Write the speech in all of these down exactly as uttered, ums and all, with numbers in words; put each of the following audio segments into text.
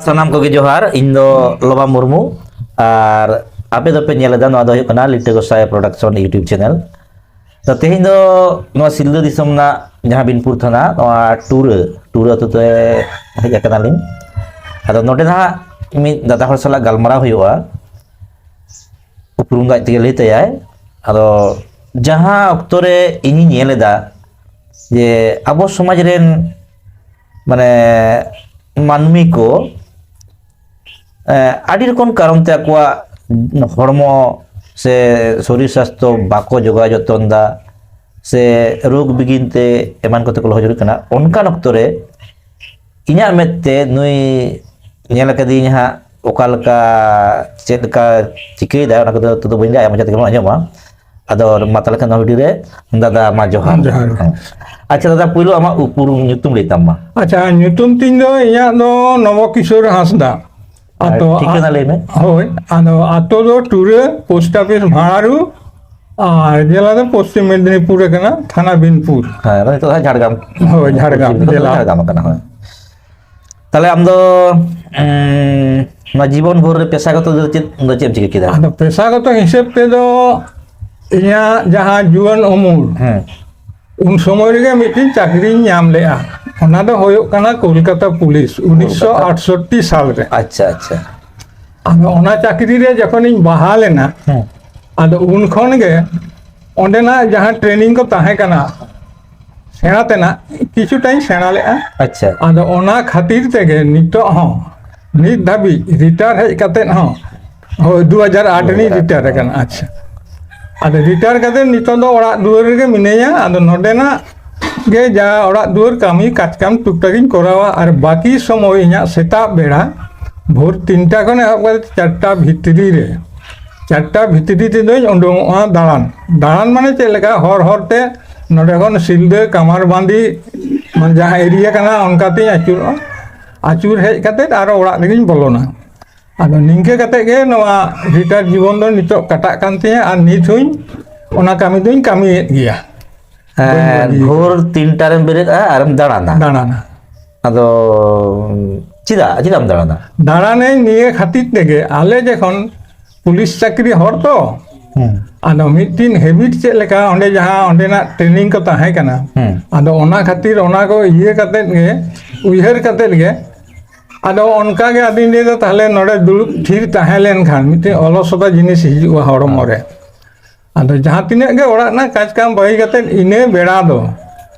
ᱥᱟᱱᱟᱢ ᱠᱚᱜᱮ ᱡᱚᱦᱟᱨ, ᱤᱧ ᱫᱚ ᱞᱚᱵᱟ ᱢᱩᱨᱢᱩ, ᱟᱨ ᱟᱯᱮ ᱫᱚᱯᱮ ᱧᱮᱞ ᱮᱫᱟ, ᱱᱚᱣᱟ ᱫᱚ ᱦᱩᱭᱩᱜ ᱠᱟᱱᱟ ᱞᱤᱴᱟᱹ ᱜᱚᱸᱥᱟᱭ ᱯᱨᱚᱰᱟᱠᱥᱚᱱ YouTube ᱪᱮᱱᱮᱞ᱾ ᱛᱚ, ᱛᱮᱦᱮᱧ ᱫᱚ ᱱᱚᱣᱟ ᱥᱤᱞᱫᱟᱹ ᱫᱤᱥᱚᱢ ᱨᱮᱱᱟᱜ ᱡᱟᱦᱟᱸ ᱵᱤᱱᱯᱩᱨ ᱛᱷᱟᱱᱟ, ᱱᱚᱣᱟ ᱴᱩᱨᱟᱹ, ᱴᱩᱨᱟᱹ ᱟᱹᱛᱩ ᱛᱮ ᱦᱮᱡ ᱟᱠᱟᱱᱟᱞᱤᱧ᱾ ᱟᱫᱚ ᱱᱚᱰᱮ ᱱᱟᱦᱟᱜ ᱢᱤᱫ ᱫᱟᱫᱟ ᱦᱚᱲ ᱥᱟᱞᱟᱜ ᱜᱟᱞᱢᱟᱨᱟᱣ ᱦᱩᱭᱩᱜᱼᱟ, ᱩᱯᱨᱩᱢ ᱫᱚ ᱟᱡ ᱛᱮᱜᱮ ᱞᱟᱹᱭ ᱛᱟᱭᱟᱭ᱾ ᱟᱫᱚ ᱡᱟᱦᱟᱸ ᱚᱠᱛᱚ ᱨᱮ ᱤᱧᱤᱧ ᱧᱮᱞ ᱮᱫᱟ ᱡᱮ ᱟᱵᱚ ᱥᱚᱢᱟᱡᱽ ᱨᱮᱱ, ᱢᱟᱱᱮ, ᱢᱟᱹᱱᱢᱤ ᱠᱚ, ᱮ, ᱟᱹᱰᱤ ᱨᱚᱠᱚᱢ ᱠᱟᱨᱚᱱ ᱛᱮ ᱟᱠᱚᱣᱟᱜ ᱦᱚᱲᱢᱚ ᱥᱮ ᱥᱚᱨᱤᱨ ᱥᱟᱥᱛᱷᱚ ᱵᱟᱠᱚ ᱡᱚᱜᱟᱣ ᱡᱚᱛᱚᱱ ᱮᱫᱟ, ᱥᱮ ᱨᱳᱜᱽ ᱵᱤᱜᱷᱤᱱ ᱛᱮ ᱮᱢᱟᱱ ᱠᱚᱛᱮ ᱠᱚ ᱞᱚᱦᱚᱫ ᱡᱩᱨᱤᱜ ᱠᱟᱱᱟ, ᱚᱱᱠᱟᱱ ᱚᱠᱛᱚ ᱨᱮ ᱤᱧᱟᱹᱜ ᱢᱮᱫ ᱛᱮ ᱱᱩᱭ ᱧᱮᱞ ᱟᱠᱟᱫᱮᱭᱟᱹᱧ ᱦᱟᱸᱜ, ᱚᱠᱟ ᱞᱮᱠᱟ, ᱪᱮᱫ ᱞᱮᱠᱟ ᱪᱤᱠᱟᱹᱭᱮᱫᱟ, ᱚᱱᱟ ᱠᱚᱫᱚ ᱱᱤᱛᱚᱜ ᱫᱚ ᱵᱟᱹᱧ ᱞᱟᱹᱭᱟ, ᱟᱭᱟᱜ ᱢᱚᱪᱟ ᱛᱮᱜᱮ ᱵᱚᱱ ᱟᱸᱡᱚᱢᱟ᱾ ᱟᱫᱚ ᱢᱟ ᱛᱟᱦᱚᱞᱮ ᱠᱷᱟᱱ ᱱᱚᱣᱟ ᱵᱷᱤᱰᱤᱭᱳ ᱨᱮ ᱫᱟᱫᱟ ᱢᱟ ᱡᱚᱦᱟᱨ᱾ ᱡᱚᱦᱟᱨ᱾ ᱦᱮᱸ᱾ ᱟᱪᱪᱷᱟ ᱫᱟᱫᱟ, ᱯᱩᱭᱞᱩ ᱟᱢᱟᱜ ᱩᱯᱨᱩᱢ ᱧᱩᱛᱩᱢ ᱞᱟᱹᱭ ᱛᱟᱢ ᱢᱟ᱾ ᱟᱪᱪᱷᱟ, ᱧᱩᱛᱩᱢ ᱛᱤᱧ ᱫᱚ ᱤᱧᱟᱹᱜ ᱫᱚ ᱱᱚᱵᱚ ᱠᱤᱥᱳᱨ ᱦᱟᱸᱥᱫᱟ᱾ ᱟᱨ ᱟᱫᱚ ᱴᱷᱤᱠᱟᱹᱱᱟ ᱞᱟᱹᱭ ᱢᱮ᱾ ᱦᱳᱭ, ᱟᱫᱚ ᱟᱛᱳ ᱫᱚ ᱴᱩᱨᱟᱹ, ᱯᱳᱥᱴ ᱚᱯᱷᱤᱥ ᱵᱷᱟᱲᱟᱨᱩ, ᱟᱨ ᱡᱮᱞᱟ ᱫᱚ ᱯᱚᱥᱪᱤᱢ ᱢᱮᱫᱽᱱᱤᱯᱩᱨ ᱨᱮ ᱠᱟᱱᱟ, ᱛᱷᱟᱱᱟ ᱵᱤᱱᱯᱩᱨ᱾ ᱦᱮᱸ, ᱱᱤᱛᱚᱜ ᱫᱚ ᱡᱷᱟᱲᱜᱨᱟᱢ᱾ ᱦᱳᱭ, ᱡᱷᱟᱲᱜᱨᱟᱢ ᱯᱚᱥᱪᱤᱢ ᱡᱮᱞᱟ᱾ ᱡᱷᱟᱲᱜᱨᱟᱢ ᱠᱟᱱᱟ, ᱦᱳᱭ᱾ ᱛᱟᱦᱞᱮ ᱟᱢ ᱫᱚ, ᱩᱸ, ᱱᱚᱣᱟ ᱡᱤᱵᱚᱱ ᱵᱷᱳᱨ ᱨᱮ ᱯᱮᱥᱟᱜᱚᱛᱚ ᱫᱚ ᱪᱮᱫ, ᱫᱚ ᱪᱮᱫ ᱮᱢ ᱪᱤᱠᱟᱹ ᱠᱮᱫᱟ? ᱟᱫᱚ ᱯᱮᱥᱟᱜᱚᱛᱚ ᱦᱤᱥᱟᱹᱵ ᱛᱮᱫᱚ ᱤᱧᱟᱹᱜ ᱡᱟᱦᱟᱸ ᱡᱩᱣᱟᱹᱱ ᱩᱢᱩᱞ, ᱦᱮᱸ᱾ ᱩᱱ ᱥᱚᱢᱚᱭ ᱨᱮᱜᱮ ᱢᱤᱫᱴᱤᱡ ᱪᱟᱹᱠᱨᱤᱧ ᱧᱟᱢ ᱞᱮᱜᱼᱟ᱾ ᱚᱱᱟ ᱫᱚ ᱦᱩᱭᱩᱜ ᱠᱟᱱᱟ ᱠᱳᱞᱠᱟᱛᱟ ᱯᱩᱞᱤᱥ, ᱩᱱᱤᱥᱥᱚ ᱟᱴᱥᱚᱴᱴᱤ ᱥᱟᱞ ᱨᱮ᱾ ᱟᱪᱪᱷᱟ, ᱟᱪᱪᱷᱟ᱾ ᱟᱫᱚ ᱚᱱᱟ ᱪᱟᱹᱠᱨᱤ ᱨᱮ ᱡᱚᱠᱷᱚᱱᱤᱧ ᱵᱟᱦᱟᱞ ᱮᱱᱟ, ᱦᱮᱸ᱾ ᱟᱫᱚ ᱩᱱ ᱠᱷᱚᱱ ᱜᱮ ᱚᱸᱰᱮᱱᱟᱜ ᱡᱟᱦᱟᱸ ᱴᱨᱮᱱᱤᱝ ᱠᱚ ᱛᱟᱦᱮᱸ ᱠᱟᱱᱟ, ᱥᱮᱬᱟ ᱛᱮᱱᱟᱜ ᱠᱤᱪᱷᱩᱴᱟᱧ ᱥᱮᱬᱟ ᱞᱮᱜᱼᱟ᱾ ᱟᱪᱪᱷᱟ᱾ ᱟᱫᱚ ᱚᱱᱟ ᱠᱷᱟᱹᱛᱤᱨ ᱛᱮᱜᱮ ᱱᱤᱛᱚᱜ ᱦᱚᱸ, ᱱᱤᱛ ᱫᱷᱟᱹᱵᱤᱡ ᱨᱤᱴᱟᱭᱟᱨ ᱦᱮᱡ ᱠᱟᱛᱮᱫ ᱦᱚᱸ, ᱦᱳᱭ, ᱫᱩ ᱦᱟᱡᱟᱨ ᱟᱴ ᱨᱤᱧ ᱫᱩ ᱦᱟᱡᱟᱨ ᱟᱴ ᱨᱤᱴᱟᱭᱟᱨ ᱨᱮ᱾ ᱟᱠᱟᱱᱟ᱾ ᱟᱪᱪᱷᱟ᱾ ᱟᱫᱚ ᱨᱤᱴᱟᱭᱟᱨ ᱠᱟᱛᱮᱫ ᱱᱤᱛᱚᱜ ᱫᱚ ᱚᱲᱟᱜ ᱫᱩᱣᱟᱹᱨ ᱨᱮᱜᱮ ᱢᱤᱱᱟᱹᱧᱟ᱾ ᱟᱫᱚ ᱱᱚᱰᱮᱱᱟᱜ ᱜᱮ ᱡᱟ ᱚᱲᱟᱜ ᱫᱩᱣᱟᱹᱨ ᱠᱟᱹᱢᱤ ᱠᱟᱡᱽ ᱠᱟᱢ ᱴᱩᱠ ᱴᱟᱠ ᱤᱧ ᱠᱚᱨᱟᱣᱟ, ᱟᱨ ᱵᱟᱹᱠᱤ ᱥᱚᱢᱚᱭ ᱤᱧᱟᱹᱜ ᱥᱮᱛᱟᱜ ᱵᱮᱲᱟ ᱵᱷᱳᱨ ᱛᱤᱱᱴᱟ ᱠᱷᱚᱱ ᱮᱦᱚᱵ ᱠᱟᱛᱮ ᱪᱟᱨᱴᱟ ᱵᱷᱤᱛᱨᱤ ᱨᱮ, ᱪᱟᱨᱴᱟ ᱵᱷᱤᱛᱨᱤ ᱛᱮᱫᱚᱧ ᱩᱰᱩᱝᱚᱜᱼᱟ ᱫᱟᱬᱟᱱ᱾ ᱫᱟᱬᱟᱱ ᱢᱟᱱᱮ ᱪᱮᱫ ᱞᱮᱠᱟ, ᱦᱚᱨ ᱦᱚᱨ ᱛᱮ ᱱᱚᱰᱮ ᱠᱷᱚᱱ ᱥᱤᱞᱫᱟᱹ, ᱠᱟᱢᱟᱨᱵᱟᱸᱫᱤ, ᱢᱟᱱᱮ ᱡᱟᱦᱟᱸ ᱮᱨᱤᱭᱟ ᱠᱟᱱᱟ, ᱚᱱᱠᱟ ᱛᱤᱧ ᱟᱹᱪᱩᱨᱚᱜᱼᱟ᱾ ᱟᱹᱪᱩᱨ ᱦᱮᱡ ᱠᱟᱛᱮ ᱟᱨᱚ ᱚᱲᱟᱜ ᱨᱮᱜᱤᱧ ᱵᱚᱞᱚᱱᱟ᱾ ᱟᱫᱚ ᱱᱤᱝᱠᱟᱹ ᱠᱟᱛᱮ ᱜᱮ ᱱᱚᱣᱟ ᱨᱤᱴᱟᱭᱟᱨ ᱡᱤᱵᱚᱱ ᱫᱚ ᱱᱤᱛᱚᱜ ᱠᱟᱴᱟᱜ ᱠᱟᱱ ᱛᱤᱧᱟᱹ, ᱟᱨ ᱱᱤᱛ ᱦᱚᱸᱧ ᱚᱱᱟ ᱠᱟᱹᱢᱤ ᱫᱚᱧ ᱠᱟᱹᱢᱤᱭᱮᱫ ᱜᱮᱭᱟ᱾ ᱦᱮᱸ, ᱵᱟᱹᱧ ᱵᱟᱹᱜᱤ ᱵᱷᱳᱨ ᱛᱤᱱᱴᱟ ᱨᱮᱢ ᱵᱮᱨᱮᱫᱼᱟ ᱟᱨᱮᱢ ᱫᱟᱬᱟᱱᱟ᱾ ᱫᱟᱬᱟᱱᱟ᱾ ᱟᱫᱚ ᱪᱮᱫᱟᱜ ᱪᱮᱫᱟᱜ ᱮᱢ ᱫᱟᱬᱟᱱᱟ? ᱫᱟᱬᱟᱱᱟᱹᱧ ᱱᱤᱭᱟᱹ ᱠᱷᱟᱹᱛᱤᱨ ᱛᱮᱜᱮ, ᱟᱞᱮ ᱡᱚᱠᱷᱚᱱ ᱯᱩᱞᱤᱥ ᱪᱟᱹᱠᱨᱤ ᱦᱚᱲ ᱛᱚ, ᱦᱩᱸ᱾ ᱟᱫᱚ ᱢᱤᱫᱴᱤᱱ ᱦᱮᱵᱤᱴ ᱪᱮᱫ ᱞᱮᱠᱟ, ᱚᱸᱰᱮ ᱡᱟᱦᱟᱸ ᱚᱸᱰᱮᱱᱟᱜ ᱴᱨᱮᱱᱤᱝ ᱠᱚ ᱛᱟᱦᱮᱸ ᱠᱟᱱᱟ᱾ ᱦᱩᱸ᱾ ᱟᱫᱚ ᱚᱱᱟ ᱠᱷᱟᱹᱛᱤᱨ ᱚᱱᱟ ᱠᱚ ᱤᱭᱟᱹ ᱠᱟᱛᱮᱫ ᱜᱮ, ᱩᱭᱦᱟᱹᱨ ᱠᱟᱛᱮᱫ ᱜᱮ, ᱟᱫᱚ ᱚᱱᱠᱟ ᱜᱮ ᱟᱫᱚᱧ ᱞᱟᱹᱭ ᱫᱟ, ᱛᱟᱦᱞᱮ ᱱᱚᱰᱮ ᱫᱩᱲᱩᱵ ᱛᱷᱤᱨ ᱛᱟᱦᱮᱸ ᱞᱮᱱᱠᱷᱟᱱ ᱢᱤᱫᱴᱮᱱ ᱚᱞᱚᱥᱚᱛᱟ ᱡᱤᱱᱤᱥ ᱦᱤᱡᱩᱜᱼᱟ ᱦᱚᱲᱢᱚ ᱨᱮ᱾ ᱟᱫᱚ ᱡᱟᱦᱟᱸ ᱛᱤᱱᱟᱹᱜ ᱜᱮ ᱚᱲᱟᱜ ᱨᱮᱱᱟᱜ ᱠᱟᱡᱽ ᱠᱟᱢ ᱵᱟᱹᱜᱤ ᱠᱟᱛᱮᱫ ᱤᱱᱟᱹ ᱵᱮᱲᱟ ᱫᱚ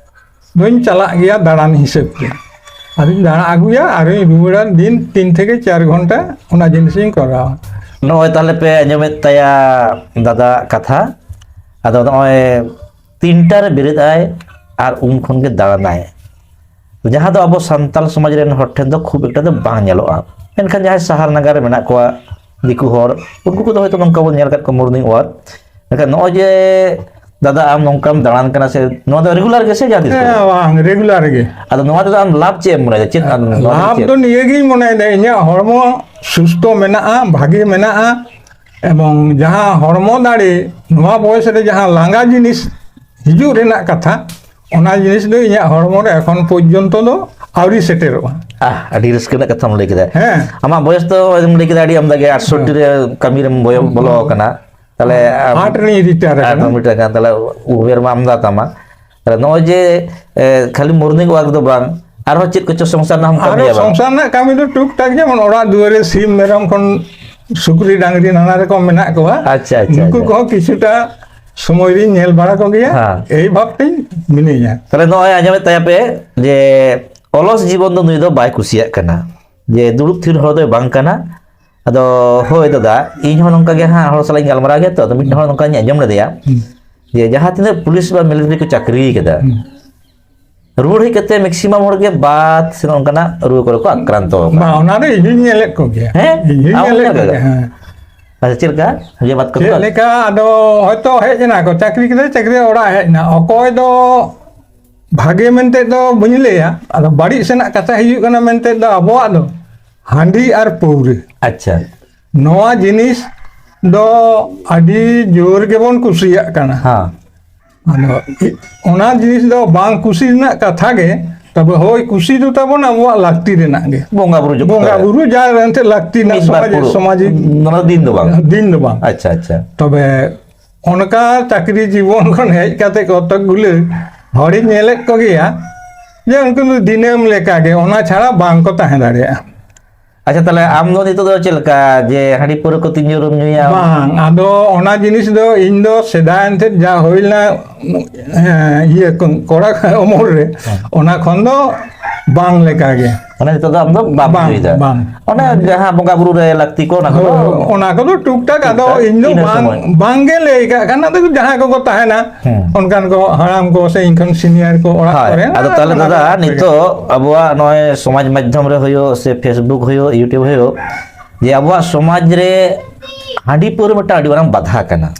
ᱫᱚᱧ ᱪᱟᱞᱟᱜ ᱜᱮᱭᱟ ᱫᱟᱬᱟᱱ ᱦᱤᱥᱟᱹᱵ ᱛᱮ᱾ ᱟᱨᱤᱧ ᱫᱟᱬᱟ ᱟᱹᱜᱩᱭᱟ, ᱟᱨᱤᱧ ᱨᱩᱣᱟᱹᱲᱟ᱾ ᱫᱤᱱ ᱛᱤᱱ ᱛᱷᱮᱠᱮ ᱪᱟᱨ ᱜᱷᱚᱱᱴᱟ ᱚᱱᱟ ᱡᱤᱱᱤᱥᱤᱧ ᱠᱚᱨᱟᱣᱟ᱾ ᱱᱚᱜᱼᱚᱭ ᱛᱟᱦᱞᱮ ᱯᱮ ᱟᱸᱡᱚᱢᱮᱫ ᱛᱟᱭᱟ ᱫᱟᱫᱟ ᱠᱟᱛᱷᱟ᱾ ᱟᱫᱚ ᱱᱚᱜᱼᱚᱭ ᱛᱤᱱᱴᱟ ᱨᱮ ᱵᱮᱨᱮᱫ ᱟᱭ ᱟᱨ ᱩᱱ ᱠᱷᱚᱱ ᱜᱮ ᱫᱟᱬᱟᱱᱟᱭ, ᱡᱟᱦᱟᱸ ᱫᱚ ᱟᱵᱚ ᱥᱟᱱᱛᱟᱲ ᱥᱚᱢᱟᱡᱽ ᱨᱮᱱ ᱦᱚᱲ ᱴᱷᱮᱱ ᱫᱚ ᱠᱷᱩᱵ ᱮᱠᱴᱟ ᱫᱚ ᱵᱟᱝ ᱧᱮᱞᱚᱜᱼᱟ᱾ ᱢᱮᱱᱠᱷᱟᱱ ᱡᱟᱦᱟᱸᱭ ᱥᱟᱦᱟᱨ ᱱᱟᱜᱟᱨ ᱨᱮ ᱢᱮᱱᱟᱜ ᱠᱚᱣᱟ, ᱫᱤᱠᱩ ᱦᱚᱲ, ᱩᱱᱠᱩ ᱠᱚᱫᱚ ᱦᱚᱭᱛᱳ ᱱᱚᱝᱠᱟ ᱵᱚᱱ ᱧᱮᱞ ᱟᱠᱟᱫ ᱠᱚᱣᱟ morning walk᱾ ᱢᱮᱱᱠᱷᱟᱱ ᱱᱚᱜᱼᱚᱭ ᱡᱮ ᱫᱟᱫᱟ ᱟᱢ ᱱᱚᱝᱠᱟᱢ ᱫᱟᱬᱟᱱ ᱠᱟᱱᱟ, ᱥᱮ ᱱᱚᱣᱟ ᱫᱚ ᱨᱮᱜᱩᱞᱟᱨ ᱜᱮ ᱥᱮ ᱡᱟᱦᱟᱸ ᱛᱤᱥ ᱠᱚᱨᱮ? ᱦᱮᱸ, ᱵᱟᱝ, ᱨᱮᱜᱩᱞᱟᱨ ᱜᱮ᱾ ᱟᱫᱚ ᱱᱚᱣᱟ ᱛᱮᱫᱚ ᱟᱢ ᱞᱟᱵᱷ ᱪᱮᱫ ᱮᱢ ᱢᱚᱱᱮᱭᱟ? ᱪᱮᱫ ᱟᱢ ᱱᱚᱣᱟ ᱫᱚ ᱞᱟᱵᱷ ᱪᱮᱫ? ᱫᱚ ᱱᱤᱭᱟᱹᱜᱤᱧ ᱢᱚᱱᱮᱭᱮᱫᱟ, ᱤᱧᱟᱹᱜ ᱦᱚᱲᱢᱚ ᱥᱩᱥᱛᱷᱚ ᱢᱮᱱᱟᱜᱼᱟ, ᱵᱷᱟᱜᱮ ᱢᱮᱱᱟᱜᱼᱟ, ᱮᱵᱚᱝ ᱡᱟᱦᱟᱸ ᱦᱚᱲᱢᱚ ᱫᱟᱲᱮ ᱱᱚᱣᱟ ᱵᱚᱭᱮᱥ ᱨᱮ ᱡᱟᱦᱟᱸ ᱞᱟᱸᱜᱟ ᱡᱤᱱᱤᱥ ᱦᱤᱡᱩᱜ ᱨᱮᱱᱟᱜ ᱠᱟᱛᱷᱟ, ᱚᱱᱟ ᱡᱤᱱᱤᱥ ᱫᱚ ᱤᱧᱟᱹᱜ ᱦᱚᱲᱢᱚ ᱨᱮ ᱮᱠᱷᱚᱱ ᱯᱚᱨᱡᱚᱱᱛᱚ ᱫᱚ ᱟᱹᱣᱨᱤ ᱥᱮᱴᱮᱨᱚᱜᱼᱟ᱾ ᱟᱦ, ᱟᱹᱰᱤ ᱨᱟᱹᱥᱠᱟᱹ ᱨᱮᱱᱟᱜ ᱠᱟᱛᱷᱟᱢ ᱞᱟᱹᱭ ᱠᱮᱫᱟ᱾ ᱦᱮᱸ᱾ ᱟᱢᱟᱜ ᱵᱚᱭᱚᱥ ᱫᱚ ᱮᱢ ᱞᱟᱹᱭ ᱠᱮᱫᱟ ᱟᱹᱰᱤ ᱟᱢᱫᱟ ᱜᱮ, ᱟᱴᱥᱚᱴᱴᱤ ᱨᱮ ᱠᱟᱹᱢᱤ ᱨᱮᱢ ᱵᱚᱭᱚ-, ᱵᱚᱞᱚ ᱟᱠᱟᱱᱟ᱾ ᱛᱟᱦᱞᱮ ᱟᱢ ᱦᱟᱴ ᱨᱤᱧ ᱨᱤᱴᱟᱭᱟᱨ ᱟᱴ ᱟᱠᱟᱱᱟ᱾ ᱨᱤᱧ ᱨᱤᱴᱟᱭᱟᱨ ᱟᱠᱟᱱᱟ, ᱛᱟᱦᱞᱮ ᱩᱢᱮᱨ ᱢᱟ ᱟᱢᱫᱟ ᱛᱟᱢᱟ᱾ ᱛᱟᱦᱞᱮ ᱱᱚᱜᱼᱚᱭ ᱡᱮ, ᱮ, ᱠᱷᱟᱹᱞᱤ morning walk ᱫᱚ ᱵᱟᱝ, ᱟᱨᱦᱚᱸ ᱪᱮᱫ ᱠᱚᱪᱚ ᱥᱚᱝᱥᱟᱨ ᱨᱮᱱᱟᱜ ᱦᱚᱸᱢ ᱟᱨᱚ ᱠᱟᱹᱢᱤᱭᱟ ᱵᱟᱝ? ᱥᱚᱝᱥᱟᱨ ᱨᱮᱱᱟᱜ ᱠᱟᱹᱢᱤ ᱫᱚ ᱴᱩᱠ ᱴᱟᱠ, ᱡᱮᱢᱚᱱ ᱚᱲᱟᱜ ᱫᱩᱣᱟᱹᱨ ᱨᱮ ᱥᱤᱢ ᱢᱮᱨᱚᱢ ᱠᱷᱚᱱ ᱥᱩᱠᱨᱤ ᱰᱟᱝᱨᱤ ᱱᱟᱱᱟ ᱨᱚᱠᱚᱢ ᱢᱮᱱᱟᱜ ᱠᱚᱣᱟ᱾ ᱟᱪᱪᱷᱟ, ᱟᱪᱪᱷᱟ, ᱱᱩᱠᱩ ᱟᱪᱪᱷᱟ᱾ ᱠᱚᱦᱚᱸ ᱠᱤᱪᱷᱩᱴᱟ ᱥᱚᱢᱚᱭ ᱨᱤᱧ ᱧᱮᱞ ᱵᱟᱲᱟ ᱠᱚᱜᱮᱭᱟ᱾ ᱦᱮᱸ᱾ ᱮᱭ ᱵᱷᱟᱵ ᱛᱤᱧ ᱢᱤᱱᱟᱹᱧᱟ᱾ ᱛᱟᱦᱞᱮ ᱱᱚᱜᱼᱚᱭ ᱟᱸᱡᱚᱢᱮᱫ ᱛᱟᱭᱟ ᱯᱮ ᱡᱮ ᱚᱞᱚᱥ ᱡᱤᱵᱚᱱ ᱫᱚ ᱱᱩᱭ ᱫᱚ ᱵᱟᱭ ᱠᱩᱥᱤᱭᱟᱜ ᱠᱟᱱᱟ, ᱡᱮ ᱫᱩᱲᱩᱵ ᱛᱷᱤᱨ ᱦᱚᱲ ᱫᱚᱭ ᱵᱟᱝ ᱠᱟᱱᱟ᱾ ᱟᱫᱚ ᱦᱳᱭ ᱫᱟᱫᱟ, ᱤᱧ ᱦᱚᱸ ᱱᱚᱝᱠᱟ ᱜᱮ ᱦᱟᱸᱜ ᱦᱚᱲ ᱥᱟᱞᱟᱜ ᱤᱧ ᱜᱟᱞᱢᱟᱨᱟᱣ ᱜᱮᱭᱟ ᱛᱚ, ᱟᱫᱚ ᱢᱤᱫ ᱦᱚᱲ ᱱᱚᱝᱠᱟᱧ ᱟᱸᱡᱚᱢ ᱞᱮᱫᱮᱭᱟ ᱦᱩᱸ᱾ ᱡᱮ ᱡᱟᱦᱟᱸ ᱛᱤᱱᱟᱹᱜ ᱯᱩᱞᱤᱥ ᱵᱟ ᱢᱤᱞᱤᱴᱟᱨᱤ ᱠᱚ ᱪᱟᱹᱠᱨᱤ ᱠᱟᱫᱟ, ᱦᱩᱸ᱾ ᱨᱩᱣᱟᱹᱲ ᱦᱮᱡ ᱠᱟᱛᱮ ᱢᱮᱠᱥᱤᱢᱟᱢ ᱦᱚᱲ ᱜᱮ ᱵᱟᱛ ᱥᱮ ᱱᱚᱝᱠᱟᱱᱟᱜ ᱨᱩᱣᱟᱹ ᱠᱚᱨᱮ ᱠᱚ ᱟᱠᱨᱟᱱᱛᱚ ᱟᱠᱟᱱᱟ᱾ ᱵᱟᱝ, ᱚᱱᱟ ᱫᱚ ᱤᱧ ᱦᱚᱸᱧ ᱧᱮᱞᱮᱫ ᱠᱚᱜᱮᱭᱟ᱾ ᱦᱮᱸ? ᱤᱧ ᱦᱚᱸᱧ ᱟᱢ ᱧᱮᱞᱮᱫ ᱧᱮᱞ ᱠᱚᱜᱮᱭᱟ᱾ ᱠᱟᱫᱟ? ᱦᱮᱸ᱾ ᱟᱪᱪᱷᱟ, ᱪᱮᱫ ᱞᱮᱠᱟ? ᱡᱮ ᱵᱟᱛ ᱠᱚ ᱪᱮᱫ ᱛᱚ? ᱞᱮᱠᱟ ᱟᱫᱚ ᱦᱚᱭᱛᱚ ᱦᱮᱡ ᱮᱱᱟ ᱠᱚ, ᱪᱟᱹᱠᱨᱤ ᱠᱮᱫᱟᱭ, ᱪᱟᱹᱠᱨᱤ ᱚᱲᱟᱜ ᱦᱮᱡ ᱮᱱᱟ, ᱚᱠᱚᱭ ᱫᱚ ᱵᱷᱟᱜᱮ ᱢᱮᱱᱛᱮ ᱫᱚ ᱵᱟᱹᱧ ᱞᱟᱹᱭᱟ, ᱟᱫᱚ ᱵᱟᱹᱲᱤᱡ ᱥᱮᱱᱟᱜ ᱠᱟᱛᱷᱟ ᱦᱤᱡᱩᱜ ᱠᱟᱱᱟ ᱢᱮᱱᱛᱮ ᱫᱚ ᱟᱵᱚᱣᱟᱜ ᱫᱚ ᱦᱟᱺᱰᱤ ᱟᱨ ᱯᱟᱹᱣᱨᱟᱹ᱾ ᱟᱪᱪᱷᱟ᱾ ᱱᱚᱣᱟ ᱡᱤᱱᱤᱥ ᱫᱚ ᱟᱹᱰᱤ ᱡᱳᱨ ᱜᱮᱵᱚᱱ ᱠᱩᱥᱤᱭᱟᱜ ᱠᱟᱱᱟ᱾ ᱦᱮᱸ᱾ ᱟᱫᱚ ᱤ-, ᱚᱱᱟ ᱡᱤᱱᱤᱥ ᱫᱚ ᱵᱟᱝ ᱠᱩᱥᱤ ᱨᱮᱱᱟᱜ ᱠᱟᱛᱷᱟ ᱜᱮ, ᱛᱚᱵᱮ ᱦᱳᱭ, ᱠᱩᱥᱤ ᱫᱚ ᱛᱟᱵᱚᱱ ᱟᱵᱚᱣᱟᱜ ᱞᱟᱹᱠᱛᱤ ᱨᱮᱱᱟᱜ ᱜᱮ᱾ ᱵᱚᱸᱜᱟ ᱵᱩᱨᱩ ᱡᱚᱠᱷᱚᱱ ᱵᱚᱸᱜᱟ ᱵᱩᱨᱩ ᱡᱟ ᱮᱱᱛᱮᱫ ᱞᱟᱹᱠᱛᱤ ᱨᱮᱱᱟᱜ ᱢᱤᱫ ᱵᱟᱨ ᱥᱚᱢᱟᱡᱽ, ᱯᱩᱨᱟᱹ᱾ ᱥᱚᱢᱟᱡᱽ ᱚᱱᱟ ᱫᱤᱱ ᱫᱚ ᱵᱟᱝ᱾ ᱫᱤᱱ ᱫᱚ ᱵᱟᱝ᱾ ᱟᱪᱪᱷᱟ, ᱟᱪᱪᱷᱟ᱾ ᱛᱚᱵᱮ ᱚᱱᱠᱟ ᱪᱟᱹᱠᱨᱤ ᱡᱤᱵᱚᱱ ᱠᱷᱚᱱ ᱦᱮᱡ ᱠᱟᱛᱮ ᱠᱚᱛᱚᱠ ᱜᱩᱞᱟᱹ ᱦᱚᱲᱤᱧ ᱧᱮᱞᱮᱫ ᱠᱚᱜᱮᱭᱟ ᱡᱮ ᱩᱱᱠᱩ ᱫᱚ ᱫᱤᱱᱟᱹᱢ ᱞᱮᱠᱟᱜᱮ, ᱚᱱᱟ ᱪᱷᱟᱲᱟ ᱵᱟᱝ ᱠᱚ ᱛᱟᱦᱮᱸ ᱫᱟᱲᱮᱭᱟᱜᱼᱟ᱾ ᱟᱪᱪᱷᱟ, ᱛᱟᱦᱞᱮ ᱟᱢ ᱫᱚ ᱱᱤᱛᱚᱜ ᱫᱚ ᱪᱮᱫ ᱞᱮᱠᱟ, ᱡᱮ ᱦᱟᱺᱰᱤ ᱯᱟᱹᱣᱨᱟᱹ ᱠᱚ ᱛᱤᱱ ᱡᱳᱨᱮᱢ ᱧᱩᱭᱟ? ᱵᱟᱝ, ᱟᱫᱚ ᱚᱱᱟ ᱡᱤᱱᱤᱥ ᱫᱚ ᱤᱧ ᱫᱚ ᱥᱮᱫᱟᱭ ᱮᱱᱛᱮᱫ ᱡᱟ ᱦᱩᱭ ᱞᱮᱱᱟ, ᱦᱮᱸ, ᱤᱭᱟᱹ ᱠᱚ, ᱠᱚᱲᱟ ᱩᱢᱮᱨ ᱨᱮ, ᱦᱮᱸ᱾ ᱚᱱᱟ ᱠᱷᱚᱱ ᱫᱚ ᱵᱟᱝ ᱞᱮᱠᱟᱜᱮ᱾ ᱢᱟᱱᱮ ᱱᱤᱛᱚᱜ ᱫᱚ ᱟᱢ ᱫᱚ ᱵᱟᱢ ᱵᱟᱝ, ᱧᱩᱭᱫᱟ? ᱵᱟᱝ᱾ ᱚᱱᱮ ᱡᱟᱦᱟᱸ ᱵᱚᱸᱜᱟ ᱵᱩᱨᱩ ᱨᱮ ᱞᱟᱹᱠᱛᱤ ᱠᱚ, ᱚᱱᱟ ᱠᱚᱫᱚ ᱦᱳᱭ, ᱚᱱᱟ ᱠᱚᱫᱚ ᱴᱩᱠ ᱴᱟᱠ, ᱴᱩᱠ ᱟᱫᱚ ᱴᱟᱠ ᱤᱧ ᱫᱚ ᱤᱱᱟᱹ ᱵᱟᱝ, ᱥᱚᱢᱚᱭ᱾ ᱵᱟᱝᱜᱮ ᱞᱟᱹᱭ ᱠᱟᱜ ᱠᱷᱟᱱ, ᱟᱫᱚ ᱡᱟᱦᱟᱸᱭ ᱠᱚᱠᱚ ᱛᱟᱦᱮᱱᱟ, ᱦᱮᱸ᱾ ᱚᱱᱠᱟᱱ ᱠᱚ ᱦᱟᱲᱟᱢ ᱠᱚ ᱥᱮ ᱤᱧ ᱠᱷᱚᱱ ᱥᱤᱱᱤᱭᱟᱨ ᱠᱚ ᱚᱲᱟᱜ ᱦᱳᱭ, ᱠᱚᱨᱮ, ᱟᱫᱚ ᱛᱟᱦᱞᱮ ᱚᱱᱟ ᱫᱟᱫᱟ, ᱠᱚ ᱱᱤᱛᱚᱜ ᱟᱵᱚᱣᱟᱜ ᱱᱚᱜᱼᱚᱭ ᱥᱚᱢᱟᱡᱽ ᱢᱟᱫᱽᱫᱷᱚᱢ ᱨᱮ ᱦᱩᱭᱩᱜ ᱥᱮ Facebook ᱦᱩᱭᱩᱜ, YouTube ᱦᱩᱭᱩᱜ, ᱡᱮ ᱟᱵᱚᱣᱟᱜ ᱥᱚᱢᱟᱡᱽ ᱨᱮ ᱦᱟᱺᱰᱤ ᱯᱟᱹᱣᱨᱟᱹ ᱢᱤᱫᱴᱟᱝ ᱟᱹᱰᱤ ᱢᱟᱨᱟᱝ ᱵᱟᱫᱷᱟ ᱠᱟᱱᱟ᱾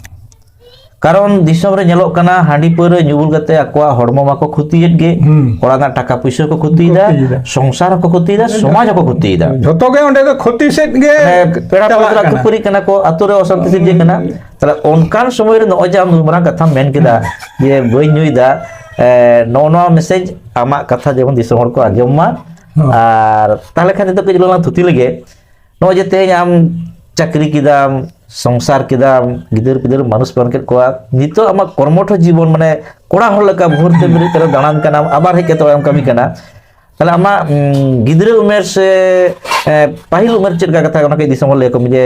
ᱠᱟᱨᱚᱱ ᱫᱤᱥᱚᱢ ᱨᱮ ᱧᱮᱞᱚᱜ ᱠᱟᱱᱟ, ᱦᱟᱺᱰᱤ ᱯᱟᱹᱣᱨᱟᱹ ᱧᱩ ᱵᱩᱞ ᱠᱟᱛᱮ ᱟᱠᱚᱣᱟᱜ ᱦᱚᱲᱢᱚ ᱢᱟᱠᱚ ᱠᱷᱚᱛᱤᱭᱮᱫ ᱜᱮ, ᱦᱩᱸ᱾ ᱚᱲᱟᱜ ᱨᱮᱱᱟᱜ ᱴᱟᱠᱟ ᱯᱩᱭᱥᱟᱹ ᱠᱚ ᱠᱷᱚᱛᱤᱭᱮᱫᱟ, ᱠᱷᱚᱛᱤᱭᱮᱫᱟ᱾ ᱥᱚᱝᱥᱟᱨ ᱦᱚᱸᱠᱚ ᱠᱷᱚᱛᱤᱭᱮᱫᱟ, ᱥᱚᱢᱟᱡᱽ ᱦᱚᱸᱠᱚ ᱠᱷᱚᱛᱤᱭᱮᱫᱟ᱾ ᱡᱷᱚᱛᱚ ᱜᱮ ᱚᱸᱰᱮ ᱫᱚ ᱠᱷᱚᱛᱤ ᱥᱮᱫ ᱜᱮ ᱢᱟᱱᱮ ᱯᱮᱲᱟ ᱪᱟᱞᱟᱜ ᱯᱟᱹᱲᱦᱟᱹ ᱠᱟᱱᱟ᱾ ᱠᱷᱟᱹᱯᱟᱹᱨᱤ ᱠᱟᱱᱟ ᱠᱚ, ᱟᱛᱳ ᱨᱮ ᱚᱥᱟᱱᱛᱤ ᱥᱤᱨᱡᱟᱹᱜ ᱠᱟᱱᱟ᱾ ᱦᱩᱸ᱾ ᱛᱟᱦᱞᱮ ᱚᱱᱠᱟᱱ ᱥᱚᱢᱚᱭ ᱨᱮ ᱱᱚᱜᱼᱚᱭ ᱡᱮ ᱟᱢ ᱱᱩᱱ ᱢᱟᱨᱟᱝ ᱠᱟᱛᱷᱟᱢ ᱢᱮᱱ ᱠᱮᱫᱟ, ᱦᱩᱸ᱾ ᱡᱮ ᱵᱟᱹᱧ ᱧᱩᱭᱫᱟ, ᱮ, ᱱᱚᱜᱼᱚ ᱱᱚᱣᱟ ᱢᱮᱥᱮᱡᱽ ᱟᱢᱟᱜ ᱠᱟᱛᱷᱟ ᱡᱮᱢᱚᱱ ᱫᱤᱥᱚᱢ ᱦᱚᱲ ᱠᱚ ᱟᱸᱡᱚᱢ ᱢᱟ᱾ ᱦᱩᱸ᱾ ᱟᱨ ᱛᱟᱦᱞᱮ ᱠᱷᱟᱱ ᱱᱤᱛᱚᱜ ᱠᱟᱹᱡ ᱪᱩᱞᱩᱝ ᱞᱟᱝ ᱛᱷᱩᱛᱤ ᱞᱮᱜᱮ᱾ ᱱᱚᱜᱼᱚᱭ ᱡᱮ ᱛᱮᱦᱮᱧ ᱟᱢ ᱪᱟᱹᱠᱨᱤ ᱠᱮᱫᱟᱢ, ᱥᱚᱝᱥᱟᱨ ᱠᱮᱫᱟᱢ, ᱜᱤᱫᱟᱹᱨ ᱯᱤᱫᱟᱹᱨ ᱢᱟᱱᱩᱥ ᱯᱟᱱ ᱠᱮᱫ ᱠᱚᱣᱟ, ᱱᱤᱛᱚᱜ ᱟᱢᱟᱜ ᱠᱚᱨᱢᱚᱴᱷᱚ ᱡᱤᱵᱚᱱ, ᱢᱟᱱᱮ ᱠᱚᱲᱟ ᱦᱚᱲ ᱞᱮᱠᱟ ᱵᱷᱳᱨ ᱛᱮ ᱵᱮᱨᱮᱫ ᱠᱟᱛᱮ ᱫᱟᱬᱟᱱ ᱠᱟᱱᱟᱢ, ᱟᱵᱟᱨ ᱦᱮᱡ ᱠᱟᱛᱮ ᱚᱲᱟᱜ ᱮᱢ ᱠᱟᱹᱢᱤ ᱠᱟᱱᱟ᱾ ᱛᱟᱦᱞᱮ ᱟᱢᱟᱜ, ᱩᱸ, ᱜᱤᱫᱽᱨᱟᱹ ᱩᱢᱮᱨ ᱥᱮ, ᱮ, ᱯᱟᱹᱦᱤᱞ ᱩᱢᱮᱨ ᱪᱮᱫ ᱞᱮᱠᱟ ᱠᱟᱛᱷᱟ, ᱚᱱᱟ ᱠᱟᱹᱡ ᱫᱤᱥᱚᱢ ᱦᱚᱲ ᱞᱟᱹᱭ ᱟᱠᱚ ᱢᱮ ᱡᱮ